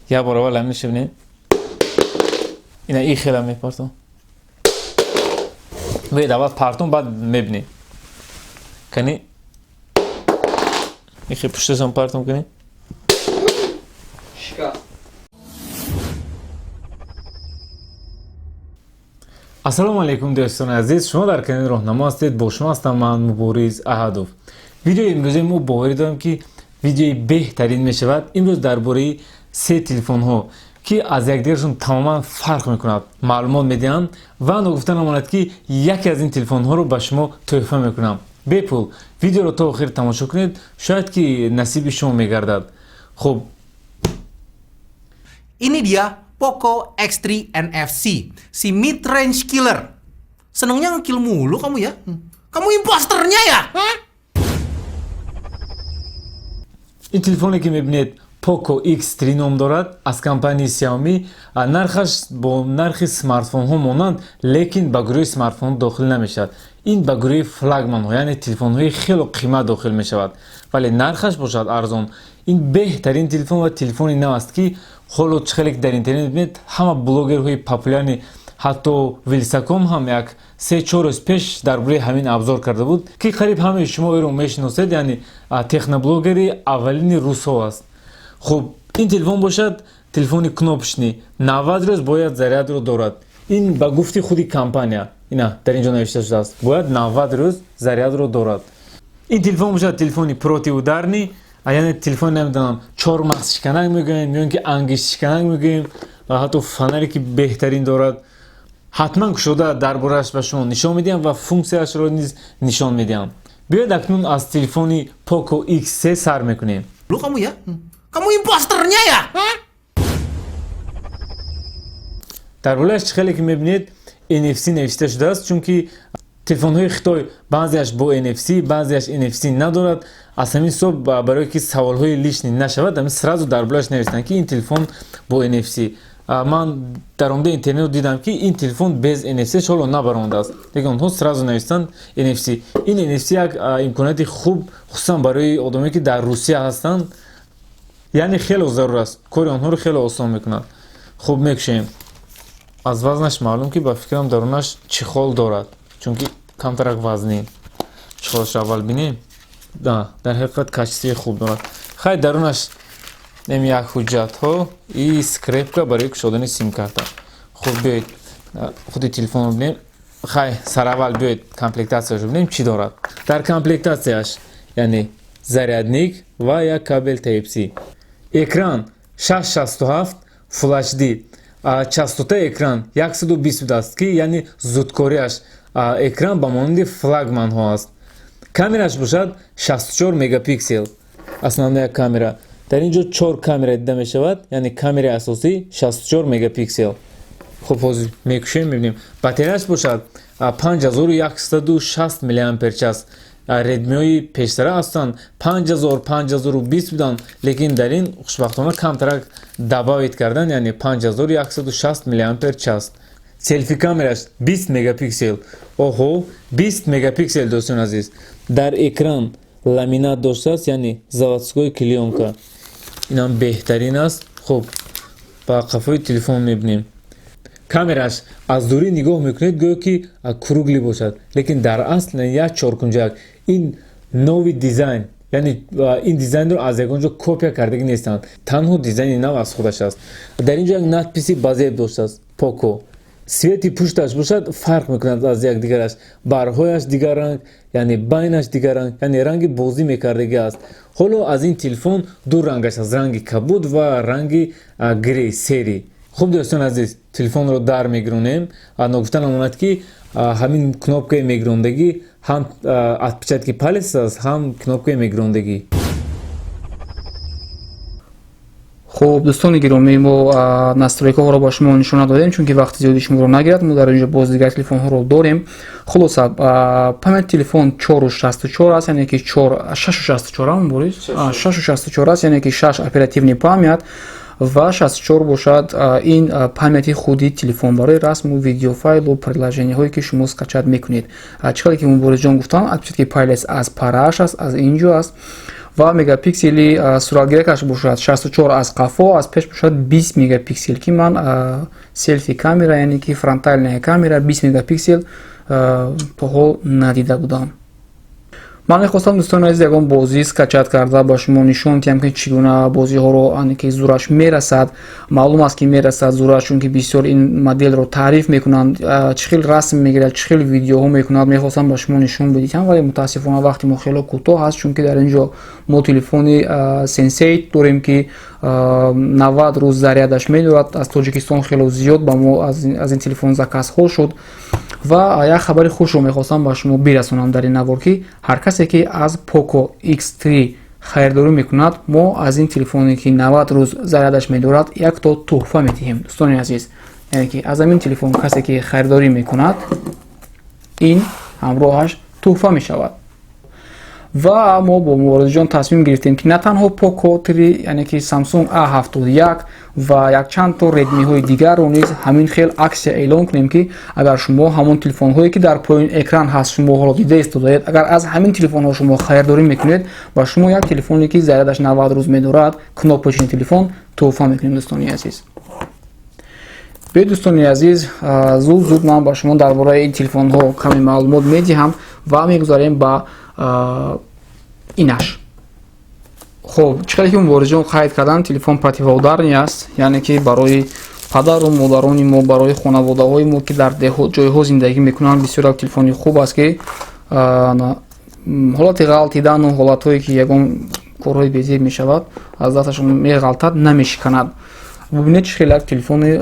Як бор аввал ҳаминаш бинед. Ина и хела мепартом. Биёед, аввал партом, баъд мебинед. Кани, ихе пушташам партом кунед. Шикаст. Ассалому алайкум, дӯстони азиз, шумо дар канали Роҳнамо ҳастед, бо шумо ҳастам ман, Мубориз Аҳадов. Видеои имрӯзаи мо, боварӣ дорам, ки видеои беҳтарин мешавад. Имрӯз дар бораи се телефонҳо, ки аз якдигарашон тамоман фарқ мекунад, маълумот медиҳам ва ногуфта намонад, ки яке аз ин телефонҳоро ба шумо тӯҳфа мекунам бепул. Видеоро то охир тамошо кунед, шояд ки насиби шумо мегардад. Хуб. Ini dia Poco X3 NFC, si mid range killer. Senengnya ngekill mulu kamu ya? Kamu imposternya ya? Hah? Ин телефоне, ки мебинед, Poco X3 ном дорад, аз компанияи Xiaomi. Нархаш бо нархи смартфонҳо монанд, лекин ба гурӯҳи смартфонҳо дохил намешавад. Ин ба гурӯҳи флагманҳо, яъне телефонҳои хело қимат дохил мешавад, вале нархаш бошад арзон. Ин беҳтарин телефон ва телефони нав аст, ки ҳоло чӣ хеле ки дар интернет мебинед, ҳама блогерҳои популярный, ҳатто Вилсаком ҳам як 3-4 рӯз пеш дар бораи ҳамин обзор карда буд, ки қариб ҳамаи шумо ӯро мешиносед, яъне техноблогери аввалини русҳо аст. Хуб, ин телефон бошад телефони кнопочный, 90 рӯз бояд зарядро дорад. Ин ба гуфти худи компания, ина дар ин ҷо навишта шудааст, бояд 90 рӯз зарядро дорад. Ин телефон бошад телефони противоударный, яъне телефон, намедонам, чормағзшиканак мегӯем ё ин ки ангиштшиканак мегӯем ва ҳатто фонаре ки беҳтарин дорад. Ҳатман кушода дар борааш ба шумо нишон медиҳам ва функсияшро низ нишон медиҳам. Биёед, акнун аз телефони Poco X3 сар мекунем. Lu kamu ya? Kamu imposternya ya? Hah? Дар болояш, чӣ хеле ки мебинед, NFC навишта шудааст, чунки телефонҳои Хитой баъзеаш бо NFC, баъзеаш NFC надорад. Аз ҳамин ҳисоб, барое ки саволҳои лишний нашавад, ҳамин сразу дар болояш навистанд, ки ин телефон бо NFC. Ман дар омадаи интернет дидам, ки ин телефон без NFC ҳоло набаромадааст, лекин онҳо сразу навистанд NFC. Ин NFC як имконияти хуб, хусусан барои одамое, ки дар Русия ҳастанд, яъне хело зарур аст, кори онҳоро хело осон мекунад. Хуб, мекушем. Аз вазнаш маълум, ки ба фикрам дарунаш чехол дорад, чунки камтарак вазнин. Чехолашро аввал бинем. Дар ҳақиқат качествои хуб дорад. Хай, дарунаш нем як ҳуҷҷатҳо и скрепка барои кушодани симкарта. Хуб, биёед, худи телефонро бинем. Хай, сараввал биёед, комплектатсияшро бинем, чӣ дорад дар комплектатсияш, яъне зарядник ва як кабел Type-C. Экран 6,67 Full HD, частотаи экран 120 будааст, ки яъне зудкориаш экран ба монанди флагманҳо аст. Камераш бошад 64 мегапиксел, основная камера. Дар ин ҷо чор камера дида мешавад, яъне камераи асосӣ 64 мегапиксел. Хуб, ҳозир мекушем, мебинем. Батареяш бошад 5160 миллиампер час. Редмиҳои пештара ҳастанд 5000, 5020 буданд, лекин дар ин хушбахтона камтарак добавить кардан, яъне 5160 миллиампер час. Селфи камераш 20 мегапиксел. Оҳо, 20 мегапиксел, дӯстони азиз. Дар экран ламинат доштааст, яъне заводской клеёнка, инам беҳтарин аст. Хуб, ба қафои телефон мебинем. Камераш аз дурӣ нигоҳ мекунед, гӯё ки круглый бошад, лекин дар асл як чоркунҷак. Ин новый дизайн, яъне ин дизайнро аз ягон ҷо копия кардагӣ нестанд, танҳо дизайни нав аз худаш аст. Дар ин ҷо як надписи базеб доштааст Поко. Цвети пушташ бошад фарқ мекунад аз якдигараш, барҳояш дигар ранг, яъне байнаш дигар ранг, яъне ранги бозӣ мекардагӣ аст. Ҳоло аз ин телефон ду рангаш аст: ранги кабуд ва ранги грей, серый. Хуб, дӯстони азиз, телефонро дар мегиронем. Ногуфта намонад, ки ҳамин кнопкаи мегирондагӣ ҳам отпечатки палец аст, ҳам кнопкаи мегирондагӣ. Хуб, дӯстони гиромӣ, мо настройкаҳоро ба шумо нишон надодем, чунки вақти зиёди шуморо нагирад. Мо дар инҷо боз дигар телефонҳоро дорем. Хулоса, памяти телефон 4,64 аст, яъне ки 6,64, Борис, 6,64 аст, яъне ки 6 оперативный память ва 64 бошад ин памяти худи телефон барои расму видеофайлу приложениҳое, ки шумо скачать мекунед. Чӣ қадр ки Муборизҷон гуфтанд, отпечатки палец аз парааш аст, аз ин ҷо аст. Ва мегапиксели суратгиракаш бошад 64 аз қафо, аз пеш бошад 20 мегапиксел, ки ман селфи камера, яъне ки фронтальная камера 20 мегапиксел то ҳол надида будам. Ман мехостам, дӯстони азиз, ягон бозӣ скачать карда ба шумо нишон диҳам, ки чӣ гуна бозиҳоро ане ки зураш мерасад. Маълум аст, ки мерасад зураш, чунки бисёр ин моделро таъриф мекунанд, чӣ хел расм мегирад, чӣ хел видеоҳо мекунад. Мехостам ба шумо нишон бидиҳам, вале мутаассифона вақти мо хело кӯтоҳ аст, чунки дар ин ҷо мо телефони Сенсейт дорем, ки 90 рӯз зарядаш медорад. Аз Тоҷикистон хело зиёд ба мо аз ин телефон заказҳо шуд. Ва як хабари хушро мехостам ба шумо бирасонам дар ин навор, ки ҳар касе ки аз Poco X3 харидорӣ мекунад, мо аз ин телефоне ки 90 рӯз зарядаш медорад, якто тӯҳфа медиҳем, дӯстони азиз. Яъне ки аз ҳамин телефон касе ки харидорӣ мекунад, ин ҳамроҳаш тӯҳфа мешавад. Ва мо бо Муборизҷон тасмим гирифтем, ки на танҳо Poco 3, яъне ки Samsung A71 ва якчанд то Redmi-ҳои дигарро низ ҳамин хел аксия эълон кунем, ки агар шумо ҳамон телефонҳое ки дар поёни экран ҳаст, шумо ҳоло дида истодаед, агар аз ҳамин телефонҳо шумо харидорӣ мекунед, ба шумо як телефоне ки зарядаш 90 рӯз медорад, кнопочный телефон тӯҳфа мекунем, дӯстони азиз. Биёед, дӯстони азиз, зуд зуд ман ба шумо дар бораи ин телефонҳо каме маълумот медиҳам ва мегузарем ба инаш. Хоб, чӣ қадар ки Муборизҷон қайд карданд, телефон противоударный аст, яъне ки барои падару модарони мо, барои хонаводаҳои мо, ки дар ҷойҳо зиндагӣ мекунанд, бисёр як телефони хуб аст, ки ҳолати ғалтидану ҳолатҳое ки ягон корҳои безеб мешавад, аз дасташон меғалтад, намешиканад. Бубинед, чӣ хел як телефони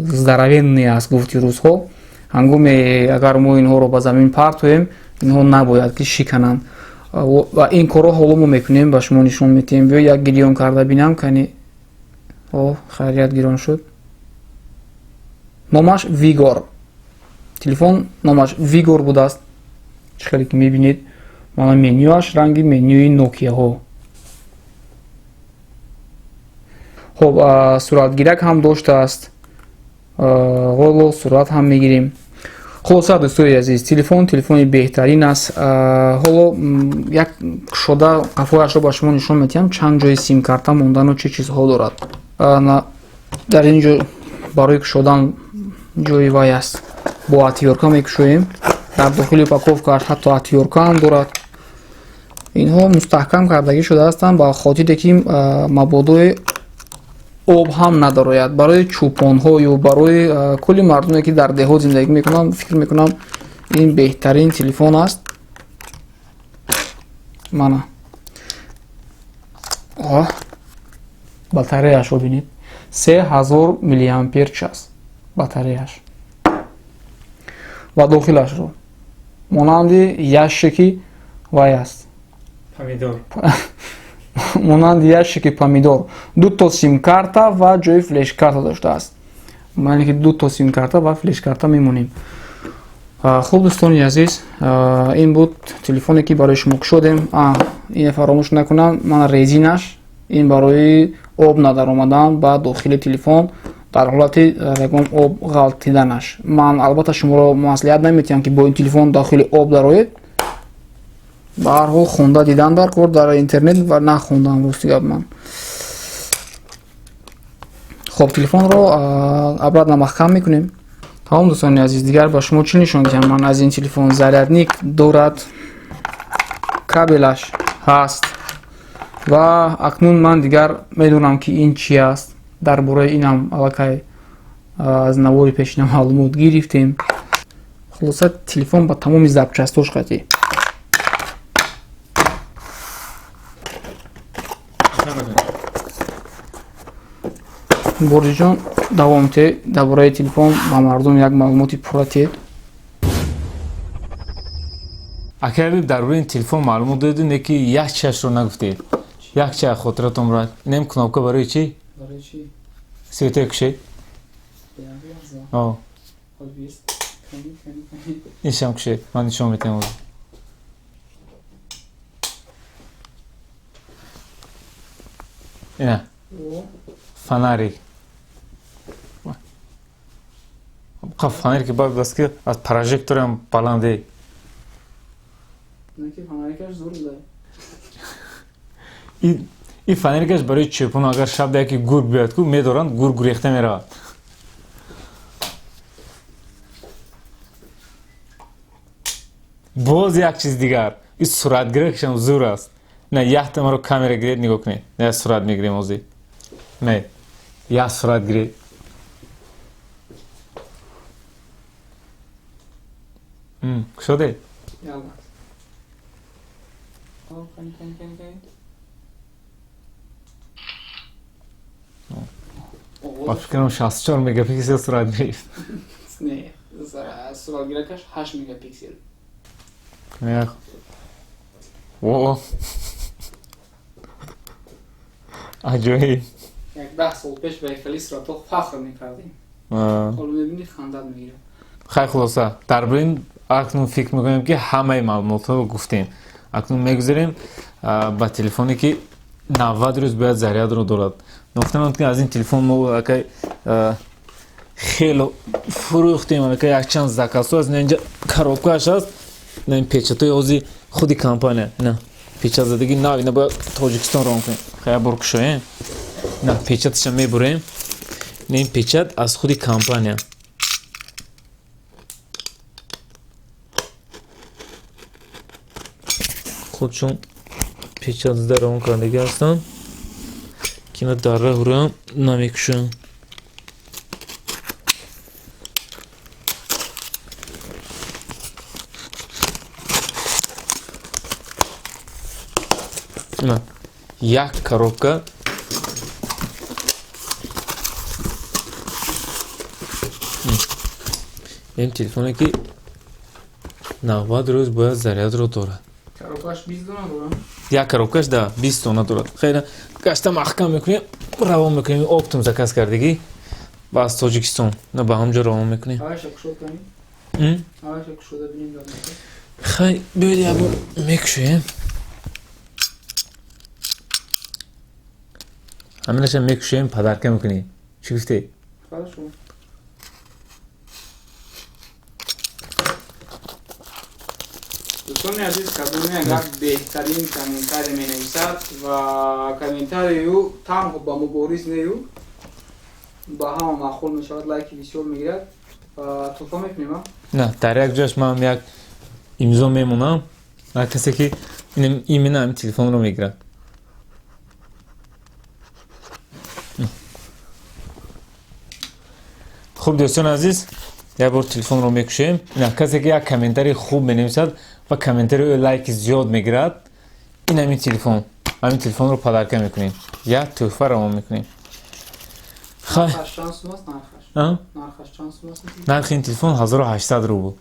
здоровенный аст, гуфти рӯзҳо. Ҳангоме агар мо инҳоро ба замин партоем, инҳо набояд ки шикананд. Ва ин корро ҳоло мо мекунем, ба шумо нишон медиҳем. Биё як гирён карда бинам, кани. О, хайрият, гирён шуд. Номаш Вигор. Телефон номаш Вигор будааст. Чӣ хеле ки мебинед, мана менюаш ранги менюи Nokia-ҳо. Хоб, суратгирак ҳам доштааст. Ҳоло сурат ҳам мегирем. Хулоса, дӯстои азиз, телефон телефони беҳтарин аст. Ҳоло як кушода қафояшро ба шумо нишон медиҳам, чанд ҷои симкарта мондану чӣ чизҳо дорад. Дар ин ҷо барои кушодан ҷои вай аст. Бо отвёрка мекушоем. Дар дохили упаковкааш ҳатто отвёрка ҳам дорад. Инҳо мустаҳкам кардагӣ шуда ҳастанд ба хотире ки мабодои об ҳам надорояд. Барои чӯпонҳо ё барои кулли мардуме ки дар деҳот зиндагӣ мекунанд, фикр мекунам ин беҳтарин телефон аст. Мана батареяшро бинед, 3000 миллиампер час батареяш ва дохилашро монанди ящики вай аст, помидор, монанди ящики помидор. Ду то симкарта ва ҷои флешкарта доштааст. Яъне ки ду то симкарта ва флешкарта мемонем. Хуб, дӯстони азиз, ин буд телефоне ки барои шумо кушодем. Ин фаромӯш накунам, ман резинаш ин барои об надаромадан ба дохили телефон дар ҳолати ягон об ғалтиданаш. Ман албатта шуморо маслиҳат наметиҳам, ки бо ин телефон дохили об дароед. Ба ҳар ҳол хонда дидан дар кор дар интернет ва нахондам, рости гап ман. Хоб, телефонро обратно маҳкам мекунем. Тамом, дӯстони азиз, дигар ба шумо чӣ нишон диҳам ман аз ин телефон? Зарядник дорад, кабелаш ҳаст ва акнун ман дигар медонам, ки ин чӣ аст. Дар бораи инам аллакай аз навори пешина маълумот гирифтем. Хулоса, телефон ба тамоми запчастош қатӣ. Борҷиҷон, давом те, дар бораи телефон ба мардум як маълумоти пурра тед. Акай Ҳабиб, дар бораи ин телефон маълумот додед, не ки як чиашро нагуфтед. Як чиа хотиратон бурад. Инам кнопка барои чӣ? Барои чӣ? Светои кушед. Иншам кушед, ман нишон метиҳам ҳозир. Ина фонарик. Фонарик ки баъд ки аз прожекторам баланде. И фонарикаш барои чӯпон, агар шаб яке гург биёяд ку, медоранд, гург гурехта меравад. Боз як чиз дигар, ин суратгиракшам зур аст. На, яхта маро камера гиред, нигоҳ кунед. На, сурат мегирем ҳозир. Не, як сурат гиред. Кушоде? Ба фикрам 64 мегапиксел сурат гирифт. Не, суратгиракаш 8 мегапиксел. О, аҷоиб. Як 10 сол пеш ба хеле суратҳо фахр мекардем. Ҳоло мебинӣ, хандат мегирад. Хай, хулоса, дар бораи акнун фикр мекунем, ки ҳамаи маълумотҳоро гуфтем. Акнун мегузарем ба телефоне, ки 90 рӯз бояд зарядро дорад. Ногуфтам, ки аз ин телефон мо аллакай хело фурӯхтем, аллакай якчанд заказҳо аст. Инҷа коробкааш аст, ин печатҳои ҳозир худи компания, ина печатзадагӣ нав, ина бояд Тоҷикистон рон кунем. Хай, як бор кушоем, на, печаташа мебурем. Ин печат аз худи компания. Худшон печат зада равон кардагӣ ҳастанд, ки ина дар раҳураам намекушанд. Як коробка. Ин телефоне, ки 90 рӯз бояд зарядро дорад. Коробкаш 20 дона дорад? Як коробкаш да 20 дона дорад. Хеле гашта маҳкам мекунем, равон мекунем. Оптом заказ кардагӣ ба аз Тоҷикистон, на, ба ҳамҷо равон мекунем. Хай, биёед, як бор мекушоем. Ҳаминаша мекушоем, подарка мекунем. Чӣ гуфтед? Дӯстони азиз, кадоме агар беҳтарин комментарий менависад ва комментарии ӯ танҳо ба мубориз нею ба ҳама маъқул мешавад, лайки бисёр мегирад ва туҳфа мекунем. На, дар як ҷояш ман як имзо мемонам, ҳар касе ки именно ҳамин телефонро мегирад. Хуб, дӯстони азиз, як бор телефонро мекушем. Касе ки як комментарии хуб менависад ва комментарии ӯ лайки зиёд мегирад, ин ҳамин телефон, ҳамин телефонро подарка мекунем, як тӯҳфа равон мекунем. Нархи ин телефон 1800 рубл.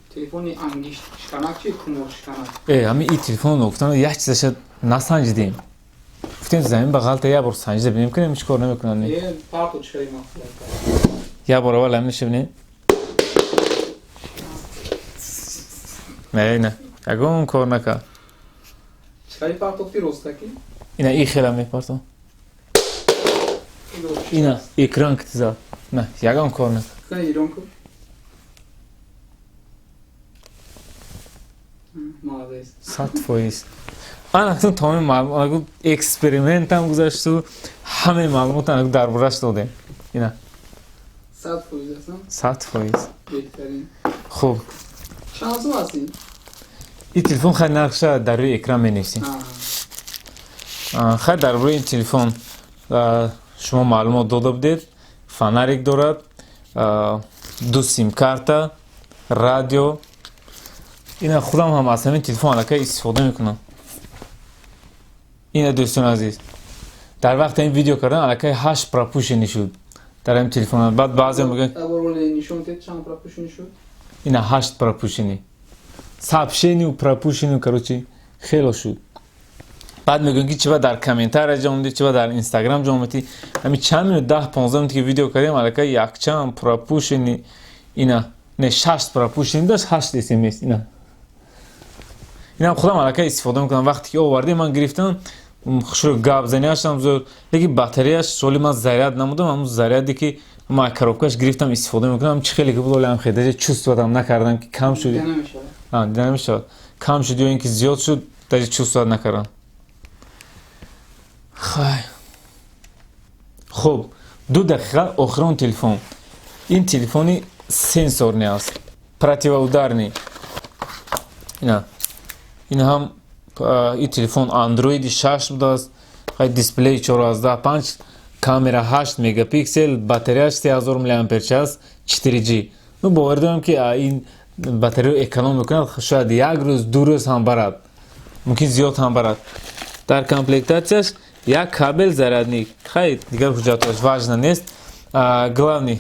Ҳамин ин телефон, гуфтам, як чизаша насанҷидем, гуфтем замин ба ғалта як бор санҷида бинем, кунем, ҳеҷ кор намекунад. Як бор аввал ҳаминаша бинем. Не, не, ягон кор накард. Ина и хела мепартом, ина экран кити зад. Не, ягон кор накард. 100%. Ана акнун тамоми маълумот, экспериментам гузашту, ҳамаи маълумотам дар бораш додем. Ина 100%. Хуб, ин телефон, хай, нархша дар рӯи экран менависем. Хай, дар бораи ин телефон шумо маълумот дода будед. Фонарик дорад, ду симкарта, радио. Ина худам ҳам аз ҳамин телефон аллакай истифода мекунам. Ина, дӯстони азиз, дар вақти ин видео кардан аллакай ҳашт пропущенный шуд дар ҳамин телефон. Баъд баъзе мегӯянд, ина ҳашт пропущенный, сообщению пропущенный, короче, хело шуд. Баъд мегӯянд, ки чиба дар комментария ҷо омадӣ, чиба дар инстаграм ҷо омадӣ. Ҳамин чанд минут, 10-15 минут ки видео кардем, аллакай якчанд пропущенный, ина не, шаш пропущенный дошт, ҳашт смс. Ина инам худам аллакай истифода мекунам. Вақте ки овардем, ман гирифтам, хушрӯ гап заниашам зуд, лекин батареяш соли ман заряд намудам. Ҳамун заряде ки ман коробкаш гирифтам, истифода мекунам. Чӣ хеле ки буд, олам хеле даже чувствовать накардам, ки кам шуд, дида намешавад, кам шуд ё ин ки зиёд шуд, даже чувствовать накардам. Хай, хуб, 2 дақиқа. Охирон телефон, ин телефони сенсорный аст, противоударный. Ина, ин ҳам ин телефон андроиди 6 будааст. Хай, дисплей 4,5, камера 8 мегапиксел, батареяш 3000 миллиампер час, 4G. Ну, бовар дорам, ки ин батареяро эконом мекунад, шояд як рӯз, 2 рӯз ҳам барад, мумкин зиёд ҳам барад. Дар комплектатсияш як кабель зарядник. Хай, дигар ҳуҷҷатҳош важно нест. Главный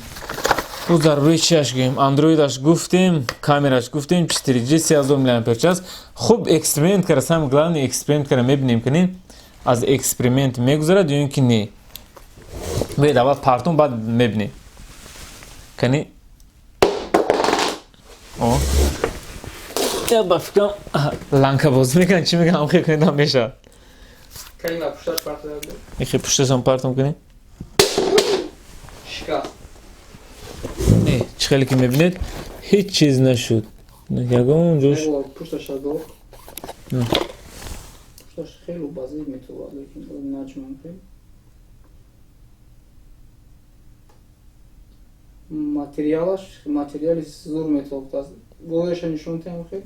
ӯ дар рӯи чиаш гӯем? Андроидаш гуфтем, камераш гуфтем, 4G, 3000 миллиампер час. Хуб, эксперимент кара, самое главное, эксперимент кара мебинем, кунем, аз эксперимент мегузарад ё ин ки не. Бед, аввал партум, баъд мебинем. Кани, о, я ба фикрам, ланкабозӣ мекунад, чӣ мекунад, ҳамхел кунед, мешавад. Ихе пушташам партум кунем. Шикаст. Не, чӣ хеле ки мебинед, ҳеҷ чиз нашуд, ягон ҷош. Пушташа дор. Пушташ хеле базид метобад, лекин наҷмам хел. Материалаш материали зур метобад. Болояша нишон тиҳам, хел.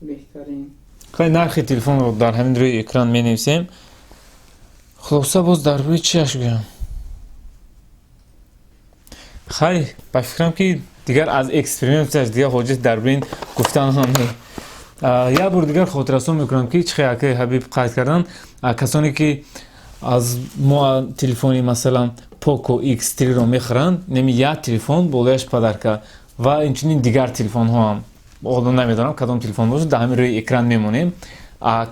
Беҳтарин. Хай, нархи телефонро дар ҳамин рӯи экран менависем. Хулоса, боз дар рӯи чиаш гӯям? Хай, ба фикрам, ки дигар аз эксперименташ дигар ҳоҷат дар бин гуфтан ҳам не. Як бор дигар хотиррасон мекунам, ки чӣ хел акаи Ҳабиб қайд кардан, касоне ки аз мо телефони, масалан, Poco X3-ро мехаранд, неми як телефон болояш подарка ва инчунин дигар телефонҳо ҳам. Ҳоло намедонам, кадом телефон бошад, дар ҳамин рӯи экран мемонем.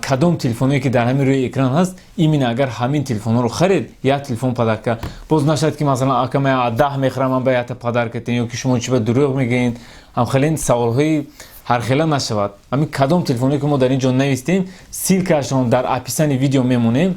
Кадом телефоное ки дар ҳамин рӯи экран ҳаст, именно агар ҳамин телефонҳоро харед, як телефон подарка. Боз нашавад, ки масалан, ака, ман 10 мехарам, ман ба якта подарка тен, ё ки шумо чӣ ба дурӯғ мегӯед, ҳамхелин саволҳои ҳархела нашавад. Ҳамин кадом телефоное ки мо дар ин ҷо навистем, ссылкаашон дар описании видео мемонем,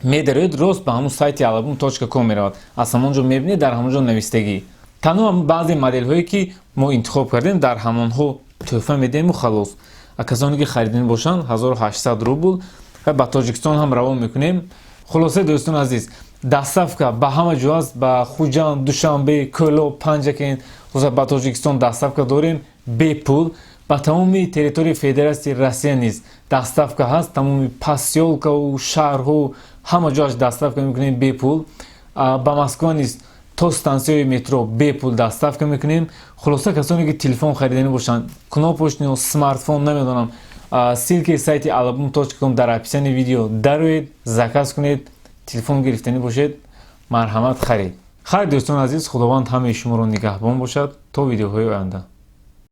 медароед, рост ба ҳамун сайти alabum.com меравад, аз ҳамон ҷо мебинед, дар ҳамон ҷо навистагӣ. Танҳо баъзе моделҳое ки мо интихоб кардем, дар ҳамонҳо тӯҳфа медиҳему халос. Касоне ки харидани бошанд, 1800 рубл, ба Тоҷикистон ҳам равон мекунем. Хулоса, дӯстони азиз, доставка ба ҳама ҷо аст, ба Хуҷанд, Душанбе, Кӯлоб, Панҷакент, хусусан ба Тоҷикистон доставка дорем бепул. Ба тамоми территорияи Федератсияи Россия низ доставка ҳаст, тамоми посёлкаву шаҳрҳо, ҳама ҷоаш доставка мекунем бепул. Ба Москва низ то стансияи метро бепул доставка мекунем. Хулоса, касоне ки телефон хариданӣ бошанд, кнопочный смартфон, намедонам, ссылкаи сайти alabum.com дар описании видео, дароед, заказ кунед, телефон гирифтанӣ бошед, марҳамат, харид. Хайр, дӯстони азиз, Худованд ҳамаи шуморо нигаҳбон бошад. То видеоҳои оянда.